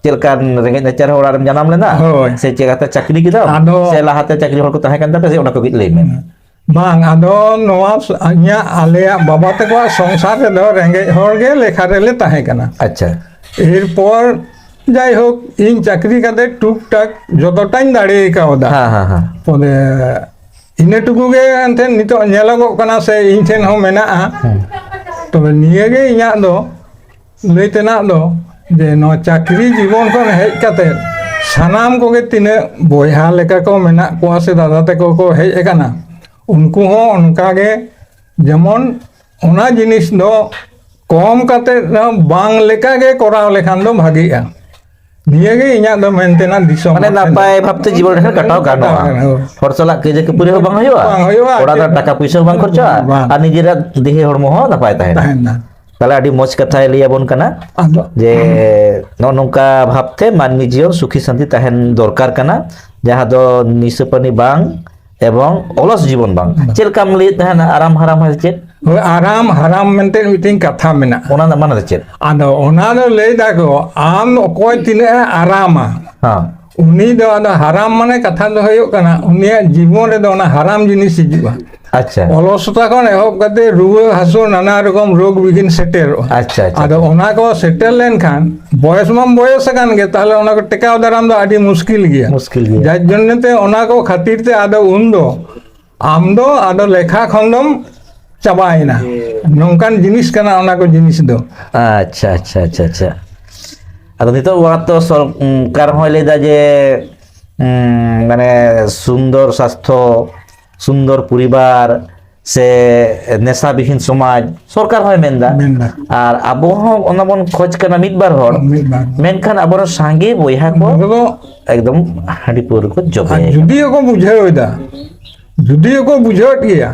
ᱪᱮᱫ ᱞᱮᱠᱟᱱ ᱨᱮᱸᱜᱮᱡ ᱱᱟᱪᱟᱨ ᱚᱲᱟᱜ ᱨᱮᱢ ᱡᱟᱱᱟᱢ ᱞᱮᱱᱟ? ᱦᱳᱭ᱾ ᱥᱮ ᱪᱮᱫ ᱞᱮᱠᱟᱛᱮ ᱪᱟᱹᱠᱨᱤ ᱠᱮᱫᱟᱢ? ᱟᱫᱚ ᱥᱮ ᱞᱟᱦᱟᱛᱮ ᱪᱟᱹᱠᱨᱤ ᱦᱚᱲ ᱠᱚ ᱛᱟᱦᱮᱸ ᱠᱟᱱ ᱛᱟᱯᱮᱭᱟ, ᱥᱮ ᱚᱱᱟ ᱠᱚ ᱠᱟᱹᱡ ᱞᱟᱹᱭ ᱢᱮ᱾ ᱵᱟᱝ, ᱟᱫᱚ ᱱᱚᱣᱟ ᱥ-, ᱤᱧᱟᱹᱜ, ᱟᱞᱮᱭᱟᱜ ᱵᱟᱵᱟ ᱛᱟᱠᱚᱣᱟᱜ ᱥᱚᱝᱥᱟᱨ ᱨᱮᱫᱚ ᱨᱮᱸᱜᱮᱡ ᱦᱚᱲ ᱜᱮ ᱞᱮᱠᱷᱟ ᱨᱮᱞᱮ ᱛᱟᱦᱮᱸ ᱠᱟᱱᱟ᱾ ᱟᱪᱪᱷᱟ᱾ ᱮᱨᱯᱚᱨ ᱡᱟᱭᱦᱳᱠ, ᱤᱧ ᱪᱟᱹᱠᱨᱤ ᱠᱟᱛᱮ ᱴᱩᱠ ᱴᱟᱠ ᱡᱚᱛᱚᱴᱟᱧ ᱫᱟᱲᱮ ᱠᱟᱣᱫᱟ᱾ ᱦᱮᱸ, ᱦᱮᱸ, ᱦᱮᱸ᱾ ᱛᱚᱵᱮ ᱤᱱᱟᱹ ᱴᱩᱠᱩ ᱜᱮ ᱮᱱᱛᱮ ᱱᱤᱛᱚᱜ ᱧᱮᱞᱚᱜᱚᱜ ᱠᱟᱱᱟ, ᱥᱮ ᱤᱧ ᱴᱷᱮᱱ ᱦᱚᱸ ᱢᱮᱱᱟᱜᱼᱟ᱾ ᱦᱮᱸ᱾ ᱛᱚᱵᱮ ᱱᱤᱭᱟᱹ ᱜᱮ ᱤᱧᱟᱹᱜ ᱫᱚ ᱞᱟᱹᱭ ᱛᱮᱱᱟᱜ ᱫᱚ, ᱡᱮ ᱱᱚᱣᱟ ᱪᱟᱹᱠᱨᱤ ᱡᱤᱵᱚᱱ ᱠᱷᱚᱱ ᱦᱮᱡ ᱠᱟᱛᱮ ᱥᱟᱱᱟᱢ ᱠᱚᱜᱮ ᱛᱤᱱᱟᱹᱜ ᱵᱚᱭᱦᱟ ᱞᱮᱠᱟ ᱠᱚ ᱢᱮᱱᱟᱜ ᱠᱚᱣᱟ ᱥᱮ ᱫᱟᱫᱟ ᱛᱟᱠᱚ ᱠᱚ ᱦᱮᱡ ᱟᱠᱟᱱᱟ, ᱩᱱᱠᱩ ᱦᱚᱸ ᱚᱱᱠᱟ ᱜᱮ, ᱡᱮᱢᱚᱱ ᱚᱱᱟ ᱡᱤᱱᱤᱥ ᱫᱚ ᱠᱚᱢ ᱠᱟᱛᱮ ᱨᱮᱦᱚᱸ ᱵᱟᱝ ᱞᱮᱠᱟ ᱜᱮ ᱠᱚᱨᱟᱣ ᱞᱮᱠᱷᱟᱱ ᱫᱚ ᱵᱷᱟᱜᱤᱜᱼᱟ᱾ ᱱᱤᱭᱟᱹ ᱜᱮ ᱤᱧᱟᱹᱜ ᱫᱚ ᱢᱮᱱ ᱛᱮᱱᱟᱜ ᱫᱤᱥᱚᱢ ᱢᱟᱱᱮ ᱦᱚᱲ ᱴᱷᱮᱱ ᱱᱟᱯᱟᱭ ᱫᱚ᱾ ᱵᱷᱟᱵᱛᱮ ᱡᱤᱵᱚᱱ ᱨᱮ ᱠᱟᱴᱟᱣ ᱜᱟᱱᱚᱜᱼᱟ᱾ ᱦᱳᱭ᱾ ᱦᱚᱲ ᱥᱟᱞᱟᱜ ᱠᱟᱹᱭᱡᱟᱹ ᱠᱷᱟᱹᱯᱟᱹᱨᱤ ᱦᱚᱸ ᱵᱟᱝ ᱦᱩᱭᱩᱜᱼᱟ᱾ ᱵᱟᱝ ᱦᱩᱭᱩᱜᱼᱟ᱾ ᱚᱲᱟᱜ ᱨᱮ ᱪᱮᱫ ᱴᱟᱠᱟ ᱯᱩᱭᱥᱟᱹ ᱦᱚᱸ ᱵᱟᱝ ᱠᱷᱚᱨᱪᱟᱜᱼᱟ᱾ ᱵᱟᱝ᱾ ᱟᱨ ᱱᱤᱡᱮᱨᱟᱜ ᱫᱮᱦᱮ ᱦᱚᱲᱢᱚ ᱦᱚᱸ ᱱᱟᱯᱟᱭ ᱛᱟᱦᱮᱱᱟ᱾ ᱛᱟᱦᱮᱱᱟ᱾ ᱛᱟᱦᱞᱮ ᱟᱹᱰᱤ ᱢᱚᱡᱽ ᱠᱟᱛᱷᱟᱭ ᱞᱟᱹᱭ ᱟᱵᱚᱱ ᱠᱟᱱᱟ ᱟᱫᱚ ᱡᱮ ᱱᱚᱜᱼᱚ ᱱᱚᱝᱠᱟ ᱵᱷᱟᱵᱛᱮ ᱢᱟᱹᱱᱢᱤ ᱡᱤᱭᱚᱱ ᱥᱩᱠᱷᱤ ᱥᱟᱱᱛᱤ ᱛᱟᱦᱮᱱ ᱫᱚᱨᱠᱟᱨ ᱠᱟᱱᱟ, ᱡᱟᱦᱟᱸ ᱫᱚ ᱱᱤᱥᱟᱹ ᱯᱟᱹᱱᱤ ᱵᱟᱝ ᱮᱵᱚᱝ ᱚᱞᱚᱥ ᱡᱤᱵᱚᱱ ᱵᱟᱝ᱾ ᱵᱟᱝ᱾ ᱪᱮᱫ ᱞᱮᱠᱟᱢ ᱞᱟᱹᱭᱮᱫ ᱛᱟᱦᱮᱱᱟ, ᱟᱨᱟᱢ ᱦᱟᱨᱟᱢ ᱦᱟᱭ ᱪᱮᱫ? ᱦᱳᱭ, ᱟᱨᱟᱢ ᱦᱟᱨᱟᱢ ᱢᱮᱱᱛᱮ ᱢᱤᱫᱴᱮᱱ ᱠᱟᱛᱷᱟ ᱢᱮᱱᱟᱜᱼᱟ᱾ ᱚᱱᱟ ᱨᱮᱱᱟᱜ ᱢᱟᱱᱮ ᱫᱚ ᱪᱮᱫ? ᱟᱫᱚ ᱚᱱᱟ ᱫᱚ ᱞᱟᱹᱭ ᱫᱟᱠᱚ, ᱟᱢ ᱚᱠᱚᱭ ᱛᱤᱱᱟᱹᱜ ᱮ ᱟᱨᱟᱢᱟ, ᱦᱮᱸ᱾ ᱩᱱᱤ ᱫᱚ ᱟᱫᱚ ᱦᱟᱨᱟᱢ ᱢᱟᱱᱮ ᱠᱟᱛᱷᱟ ᱫᱚ ᱦᱩᱭᱩᱜ ᱠᱟᱱᱟ, ᱩᱱᱤᱭᱟᱜ ᱡᱤᱵᱚᱱ ᱨᱮᱫᱚ ᱚᱱᱟ ᱦᱟᱨᱟᱢ ᱡᱤᱱᱤᱥ ᱦᱤᱡᱩᱜᱼᱟ᱾ ᱟᱪᱪᱷᱟ᱾ ᱚᱞᱚᱥᱚᱛᱟ ᱠᱷᱚᱱ ᱮᱦᱚᱵ ᱠᱟᱛᱮ ᱨᱩᱣᱟᱹ ᱦᱟᱹᱥᱩ, ᱱᱟᱱᱟ ᱨᱚᱠᱚᱢ ᱨᱳᱜᱽ ᱵᱤᱜᱷᱤᱱ ᱥᱮᱴᱮᱨᱚᱜᱼᱟ᱾ ᱟᱪᱪᱷᱟ, ᱟᱪᱪᱷᱟ᱾ ᱟᱫᱚ ᱚᱱᱟ ᱠᱚ ᱥᱮᱴᱮᱨ ᱞᱮᱱᱠᱷᱟᱱ ᱵᱚᱭᱮᱥ ᱢᱟᱢ ᱵᱚᱭᱮᱥ ᱟᱠᱟᱱ ᱜᱮ, ᱛᱟᱦᱞᱮ ᱚᱱᱟ ᱠᱚ ᱴᱮᱠᱟᱣ ᱫᱟᱨᱟᱢ ᱫᱚ ᱟᱹᱰᱤ ᱢᱩᱥᱠᱤᱞ ᱜᱮᱭᱟ᱾ ᱢᱩᱥᱠᱤᱞ ᱜᱮᱭᱟ᱾ ᱡᱟᱨ ᱡᱚᱱᱱᱮ ᱛᱮ ᱚᱱᱟ ᱠᱚ ᱠᱷᱟᱹᱛᱤᱨ ᱛᱮ ᱟᱫᱚ ᱩᱱᱫᱚ ᱟᱢ ᱫᱚ ᱟᱫᱚ ᱞᱮᱠᱷᱟ ᱠᱷᱚᱱ ᱫᱚᱢ ᱪᱟᱵᱟᱭᱮᱱᱟ᱾ ᱱᱚᱝᱠᱟᱱ ᱡᱤᱱᱤᱥ ᱠᱟᱱᱟ ᱚᱱᱟ ᱠᱚ ᱡᱤᱱᱤᱥ ᱫᱚ᱾ ᱟᱪᱪᱷᱟ, ᱟᱪᱪᱷᱟ, ᱟᱪᱪᱷᱟ, ᱟᱪᱪᱷᱟ᱾ ᱟᱫᱚ ᱱᱤᱛᱚᱜ ᱢᱟᱛᱚ ᱥᱚᱨᱠᱟᱨ ᱦᱚᱸᱭ ᱞᱟᱹᱭᱫᱟ ᱡᱮ, ᱩᱸ, ᱢᱟᱱᱮ ᱥᱩᱱᱫᱚᱨ ᱥᱟᱥᱛᱷᱚ, ᱥᱩᱱᱫᱚᱨ ᱯᱚᱨᱤᱵᱟᱨ ᱥᱮ ᱱᱮᱥᱟ ᱵᱤᱦᱤᱱ ᱥᱚᱢᱟᱡᱽ ᱥᱚᱨᱠᱟᱨ ᱦᱚᱸᱭ ᱢᱮᱱᱫᱟ᱾ ᱢᱮᱱᱫᱟ᱾ ᱟᱨ ᱟᱵᱚ ᱦᱚᱸ ᱚᱱᱟ ᱵᱚᱱ ᱠᱷᱚᱡᱽ ᱠᱟᱱᱟ ᱢᱤᱫ ᱵᱟᱨ ᱦᱚᱲ᱾ ᱢᱤᱫ ᱵᱟᱨ᱾ ᱢᱮᱱᱠᱷᱟᱱ ᱟᱵᱚᱨᱮᱱ ᱥᱟᱸᱜᱮ ᱵᱚᱭᱦᱟ ᱠᱚ ᱱᱚᱰᱮ ᱫᱚ ᱮᱠᱫᱚᱢ ᱦᱟᱺᱰᱤ ᱯᱟᱹᱣᱨᱟᱹ ᱠᱚ ᱡᱚᱵᱮ ᱟᱨ ᱟᱠᱟᱱᱟ᱾ ᱡᱩᱫᱤ ᱠᱚ ᱵᱩᱡᱷᱟᱹᱣ ᱮᱫᱟ, ᱡᱩᱫᱤ ᱠᱚ ᱵᱩᱡᱷᱟᱹᱣᱮᱫ ᱜᱮᱭᱟ,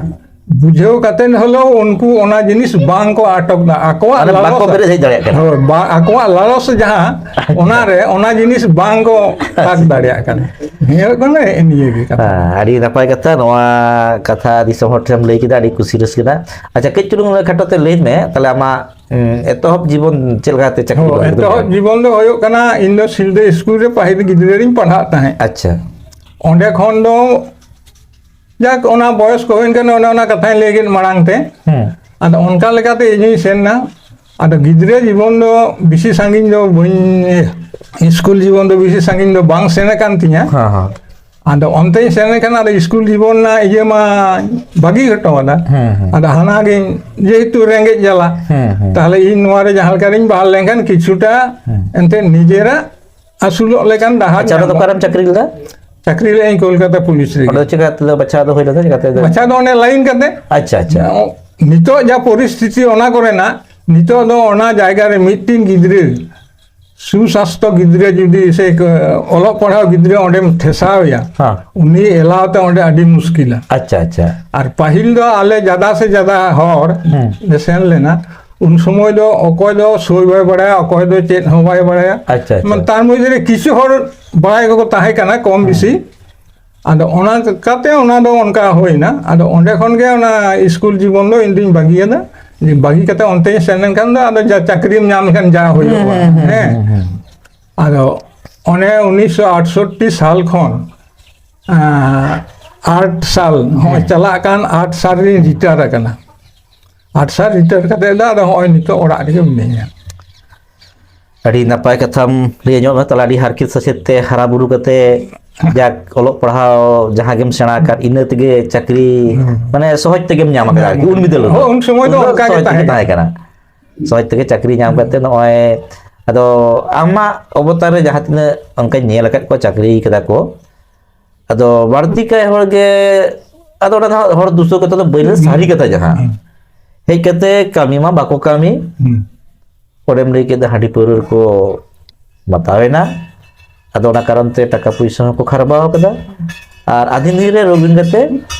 ᱵᱩᱡᱷᱟᱹᱣ ᱠᱟᱛᱮ ᱦᱚᱞᱮ ᱩᱱᱠᱩ ᱚᱱᱟ ᱡᱤᱱᱤᱥ ᱵᱟᱝ ᱠᱚ ᱟᱴᱚᱠ ᱫᱟ, ᱟᱠᱚᱣᱟᱜ ᱢᱟᱱᱮ ᱵᱟᱠᱚ ᱞᱟᱞᱚᱥ, ᱵᱮᱨᱮᱫ ᱦᱮᱡ ᱫᱟᱲᱮᱭᱟᱜ ᱠᱟᱱᱟ᱾ ᱦᱳᱭ, ᱵᱟ-, ᱟᱠᱚᱣᱟᱜ ᱞᱟᱞᱚᱥ ᱡᱟᱦᱟᱸ, ᱟᱪᱪᱷᱟ᱾ ᱚᱱᱟᱨᱮ ᱚᱱᱟ ᱡᱤᱱᱤᱥ ᱵᱟᱝ ᱠᱚ ᱛᱟᱠ ᱫᱟᱲᱮᱭᱟᱜ ᱠᱟᱱᱟ᱾ ᱱᱤᱭᱟᱹ ᱦᱩᱭᱩᱜ ᱠᱟᱱᱟ ᱱᱤᱭᱟᱹ ᱜᱮ ᱠᱟᱛᱷᱟ᱾ ᱦᱮᱸ, ᱟᱹᱰᱤ ᱱᱟᱯᱟᱭ ᱠᱟᱛᱷᱟ᱾ ᱱᱚᱣᱟ ᱠᱟᱛᱷᱟ ᱫᱤᱥᱚᱢ ᱦᱚᱲ ᱴᱷᱮᱱ ᱞᱟᱹᱭ ᱠᱮᱫᱟ, ᱟᱹᱰᱤ ᱠᱩᱥᱤ ᱨᱟᱹᱥᱠᱟᱹ ᱫᱚ᱾ ᱟᱪᱪᱷᱟ, ᱠᱟᱹᱡ ᱪᱩᱞᱩᱝ ᱠᱷᱟᱴᱚ ᱛᱮ ᱞᱟᱹᱭ ᱢᱮ, ᱛᱟᱦᱞᱮ ᱟᱢᱟᱜ, ᱩᱸ, ᱮᱛᱚᱦᱚᱵ ᱡᱤᱵᱚᱱ ᱪᱮᱫ ᱞᱮᱠᱟᱛᱮ ᱪᱟᱹᱠᱨᱤ ᱦᱳᱭ, ᱵᱟᱹᱠᱨᱤ ᱮᱛᱚᱦᱚᱵ ᱫᱚ? ᱡᱤᱵᱚᱱ ᱫᱚ ᱦᱩᱭᱩᱜ ᱠᱟᱱᱟ, ᱤᱧ ᱫᱚ ᱥᱤᱞᱫᱟᱹ ᱥᱠᱩᱞ ᱨᱮ ᱯᱟᱹᱦᱤᱞ ᱜᱤᱫᱽᱨᱟᱹ ᱨᱤᱧ ᱯᱟᱲᱦᱟᱜ ᱛᱟᱦᱮᱸᱫ᱾ ᱟᱪᱪᱷᱟ᱾ ᱚᱸᱰᱮ ᱠᱷᱚᱱ ᱫᱚ ᱡᱟᱠ, ᱚᱱᱟ ᱵᱚᱭᱚᱥ ᱠᱚ ᱦᱩᱭᱮᱱ ᱠᱷᱟᱱ ᱚᱱᱮ ᱚᱱᱟ ᱠᱟᱛᱷᱟᱧ ᱞᱟᱹᱭ ᱠᱮᱫ ᱢᱟᱲᱟᱝ ᱛᱮ᱾ ᱦᱮᱸ᱾ ᱟᱫᱚ ᱚᱱᱠᱟ ᱞᱮᱠᱟᱛᱮ ᱤᱧ ᱦᱚᱧ ᱥᱮᱱ ᱮᱱᱟ᱾ ᱟᱫᱚ ᱜᱤᱫᱽᱨᱟᱹ ᱡᱤᱵᱚᱱ ᱫᱚ ᱵᱮᱥᱤ ᱥᱟᱺᱜᱤᱧ ᱫᱚ ᱵᱟᱹᱧ, ᱥᱠᱩᱞ ᱡᱤᱵᱚᱱ ᱫᱚ ᱵᱮᱥᱤ ᱥᱟᱺᱜᱤᱧ ᱫᱚ ᱵᱟᱝ ᱥᱮᱱ ᱟᱠᱟᱱ ᱛᱤᱧᱟᱹ᱾ ᱦᱮᱸ, ᱦᱮᱸ᱾ ᱟᱫᱚ ᱚᱱᱛᱮᱧ ᱥᱮᱱ ᱞᱮᱱᱠᱷᱟᱱ ᱟᱫᱚ ᱥᱠᱩᱞ ᱡᱤᱵᱚᱱ ᱨᱮᱱᱟᱜ ᱤᱭᱟᱹ ᱢᱟ ᱵᱟᱹᱜᱤ ᱦᱚᱴᱚ ᱟᱫᱟ᱾ ᱦᱮᱸ, ᱦᱮᱸ᱾ ᱟᱫᱚ ᱦᱟᱱᱟ ᱜᱤᱧ, ᱡᱮᱦᱮᱛᱩ ᱨᱮᱸᱜᱮᱡ ᱡᱟᱞᱟ, ᱦᱮᱸ, ᱦᱮᱸ᱾ ᱛᱟᱦᱞᱮ ᱤᱧ ᱱᱚᱣᱟ ᱨᱮ ᱡᱟᱦᱟᱸ ᱞᱮᱠᱟ ᱨᱤᱧ ᱵᱟᱦᱟᱞ ᱞᱮᱱᱠᱷᱟᱱ ᱠᱤᱪᱷᱩᱴᱟ ᱦᱮᱸ᱾ ᱮᱱᱛᱮ ᱱᱤᱡᱮᱨᱟᱜ ᱟᱹᱥᱩᱞᱚᱜ ᱞᱮᱠᱟᱱ ᱰᱟᱦᱟᱨ ᱟᱪᱪᱷᱟ, ᱚᱸᱰᱮ ᱫᱚ ᱧᱟᱢᱚᱜ᱾ ᱚᱠᱟᱨᱮᱢ ᱪᱟᱹᱠᱨᱤ ᱞᱮᱫᱟ? ᱪᱟᱹᱠᱨᱤ ᱞᱮᱫᱟᱹᱧ ᱠᱳᱞᱠᱟᱛᱟ ᱯᱩᱞᱤᱥ ᱨᱮᱜᱮ᱾ ᱚᱸᱰᱮ ᱫᱚ ᱪᱮᱠᱟ ᱛᱮᱫᱚ ᱵᱟᱪᱷᱟᱣ ᱫᱚ ᱦᱩᱭ ᱞᱮᱱᱟ? ᱪᱮᱠᱟᱛᱮ ᱫᱚ? ᱵᱟᱪᱷᱟᱣ ᱫᱚ ᱚᱱᱮ ᱞᱟᱭᱤᱱ ᱠᱟᱛᱮ᱾ ᱟᱪᱪᱷᱟ, ᱟᱪᱪᱷᱟ᱾ ᱱᱤᱛᱚᱜ ᱡᱟ ᱯᱚᱨᱤᱥᱛᱷᱤᱛᱤ ᱚᱱᱟ ᱠᱚᱨᱮᱱᱟᱜ, ᱱᱤᱛᱚᱜ ᱫᱚ ᱚᱱᱟ ᱡᱟᱭᱜᱟ ᱨᱮ ᱢᱤᱫᱴᱤᱱ ᱜᱤᱫᱽᱨᱟᱹ ᱥᱩᱥᱟᱥᱛᱚ ᱜᱤᱫᱽᱨᱟᱹ ᱡᱩᱫᱤ ᱥᱮ ᱠᱚ-, ᱚᱞᱚᱜ ᱯᱟᱲᱦᱟᱣ ᱜᱤᱫᱽᱨᱟᱹ ᱚᱸᱰᱮᱢ ᱴᱷᱮᱥᱟᱣ ᱮᱭᱟ, ᱦᱮᱸ᱾ ᱩᱱᱤ ᱮᱞᱟᱣ ᱛᱮ ᱚᱸᱰᱮ ᱟᱹᱰᱤ ᱢᱩᱥᱠᱤᱞᱟ᱾ ᱟᱪᱪᱷᱟ, ᱟᱪᱪᱷᱟ᱾ ᱟᱨ ᱯᱟᱹᱦᱤᱞ ᱫᱚ ᱟᱞᱮ ᱡᱟᱫᱟ ᱥᱮ ᱡᱟᱫᱟ ᱦᱚᱲ ᱦᱮᱸ᱾ ᱞᱮ ᱥᱮᱱ ᱞᱮᱱᱟ, ᱩᱱ ᱥᱚᱢᱚᱭ ᱫᱚ ᱚᱠᱚᱭ ᱫᱚ ᱥᱳᱭ ᱵᱟᱭ ᱵᱟᱲᱟᱭᱟ, ᱚᱠᱚᱭ ᱫᱚ ᱪᱮᱫ ᱦᱚᱸ ᱵᱟᱭ ᱵᱟᱲᱟᱭᱟ᱾ ᱟᱪᱪᱷᱟ, ᱟᱪᱪᱷᱟ᱾ ᱢᱟᱱᱮ ᱛᱟᱨ ᱢᱚᱫᱽᱫᱷᱮ ᱨᱮ ᱠᱤᱪᱷᱩ ᱦᱚᱲ ᱵᱟᱲᱟᱭ ᱠᱚᱠᱚ ᱛᱟᱦᱮᱸ ᱠᱟᱱᱟ ᱠᱚᱢ ᱵᱮᱥᱤ᱾ ᱟᱫᱚ ᱚᱱᱟ ᱠᱟᱛᱮ ᱚᱱᱟ ᱫᱚ ᱚᱱᱠᱟ ᱦᱩᱭᱱᱟ᱾ ᱟᱫᱚ ᱚᱸᱰᱮ ᱠᱷᱚᱱ ᱜᱮ ᱚᱱᱟ ᱥᱠᱩᱞ ᱡᱤᱵᱚᱱ ᱫᱚ ᱤᱧ ᱫᱩᱧ ᱵᱟᱹᱜᱤᱭᱟᱫᱟ᱾ ᱡᱮ ᱵᱟᱹᱜᱤ ᱠᱟᱛᱮ ᱚᱱᱛᱮᱧ ᱥᱮᱱ ᱞᱮᱱᱠᱷᱟᱱ ᱫᱚ ᱟᱫᱚ ᱡᱟ ᱪᱟᱹᱠᱨᱤᱢ ᱧᱟᱢ ᱞᱮᱠᱷᱟᱱ ᱡᱟ ᱦᱩᱭᱩᱜᱼᱟ᱾ ᱦᱮᱸ᱾ ᱟᱫᱚ ᱚᱱᱮ ᱩᱱᱤᱥᱥᱚ ᱟᱴᱥᱚᱴᱴᱤ ᱥᱟᱞ ᱠᱷᱚᱱ, ᱟᱸ, ᱟᱴ ᱥᱟᱞ, ᱱᱚᱜᱼᱚᱭ ᱪᱟᱞᱟᱜ ᱠᱟᱱ ᱟᱴ ᱥᱟᱞ ᱨᱤᱧ ᱨᱤᱴᱟᱭᱟᱨ ᱟᱠᱟᱱᱟ᱾ ᱟᱴ ᱥᱟᱞ ᱨᱤᱴᱟᱭᱟᱨ ᱠᱟᱛᱮ ᱫᱚ ᱟᱫᱚ ᱱᱚᱜᱼᱚᱭ ᱱᱤᱛᱚᱜ ᱚᱲᱟᱜ ᱨᱮᱜᱮ ᱢᱤᱱᱟᱹᱧᱟ᱾ ᱟᱹᱰᱤ ᱱᱟᱯᱟᱭ ᱠᱟᱛᱷᱟᱢ ᱞᱟᱹᱭ ᱟᱸᱡᱚᱢ ᱟᱠᱟᱫ ᱛᱟᱦᱞᱮ, ᱟᱹᱰᱤ ᱦᱟᱨᱠᱮᱛ ᱥᱟᱥᱮᱛ ᱛᱮ ᱦᱟᱨᱟ ᱵᱩᱨᱩ ᱠᱟᱛᱮ ᱡᱟᱠ ᱚᱞᱚᱜ ᱯᱟᱲᱦᱟᱣ ᱡᱟᱦᱟᱸ ᱜᱮᱢ ᱥᱮᱬᱟ ᱟᱠᱟᱫ, ᱤᱱᱟᱹ ᱛᱮᱜᱮ ᱪᱟᱹᱠᱨᱤ ᱢᱟᱱᱮ ᱥᱚᱦᱚᱡᱽ ᱛᱮᱜᱮᱢ ᱧᱟᱢ ᱟᱠᱟᱫᱟ ᱟᱨᱠᱤ, ᱩᱱ ᱵᱤᱫᱟᱹᱞ ᱨᱮᱫᱚ᱾ ᱦᱳᱭ, ᱩᱱ ᱥᱚᱢᱚᱭ ᱫᱚ ᱩᱱ ᱫᱚ ᱚᱱᱠᱟ ᱜᱮ ᱥᱚᱦᱚᱡᱽ ᱛᱮᱜᱮ ᱛᱟᱦᱮᱸ ᱛᱟᱦᱮᱸ ᱠᱟᱱᱟ᱾ ᱥᱚᱦᱚᱡᱽ ᱛᱮᱜᱮ ᱪᱟᱹᱠᱨᱤ ᱧᱟᱢ ᱠᱟᱛᱮ ᱱᱚᱜᱼᱚᱭ ᱟᱫᱚ ᱟᱢᱟᱜ ᱚᱵᱚᱛᱟᱨ ᱨᱮ ᱡᱟᱦᱟᱸ ᱛᱤᱱᱟᱹᱜ ᱚᱱᱠᱟᱧ ᱧᱮᱞ ᱟᱠᱟᱫ ᱠᱚᱣᱟ ᱪᱟᱹᱠᱨᱤ ᱠᱟᱫᱟ ᱠᱚ, ᱟᱫᱚ ᱵᱟᱹᱲᱛᱤ ᱠᱟᱭ ᱦᱚᱲ ᱜᱮ, ᱟᱫᱚ ᱚᱱᱟ ᱫᱚ ᱦᱟᱸᱜ ᱦᱚᱲ ᱫᱩᱥᱟᱹᱣ ᱠᱟᱛᱷᱟ ᱫᱚ ᱵᱟᱹᱧ ᱞᱟᱹᱭᱟ, ᱥᱟᱹᱨᱤ ᱠᱟᱛᱷᱟ ᱡᱟᱦᱟᱸ, ᱦᱮᱡ ᱠᱟᱛᱮ ᱠᱟᱹᱢᱤ ᱢᱟ ᱵᱟᱠᱚ ᱠᱟᱹᱢᱤ, ᱚᱸᱰᱮᱢ ᱞᱟᱹᱭ ᱠᱮᱫᱟ ᱦᱟᱺᱰᱤ ᱯᱟᱹᱣᱨᱟᱹ ᱨᱮᱠᱚ ᱢᱟᱛᱟᱣ ᱮᱱᱟ, ᱟᱫᱚ ᱚᱱᱟ ᱠᱟᱨᱚᱱ ᱛᱮ ᱴᱟᱠᱟ ᱯᱩᱭᱥᱟᱹ ᱦᱚᱸᱠᱚ ᱠᱷᱟᱨᱵᱟᱣ ᱠᱟᱫᱟ, ᱟᱨ ᱟᱹᱫᱷᱤᱱ ᱫᱤᱱ ᱨᱮ ᱨᱳᱜᱽ ᱦᱮᱡ ᱠᱟᱛᱮ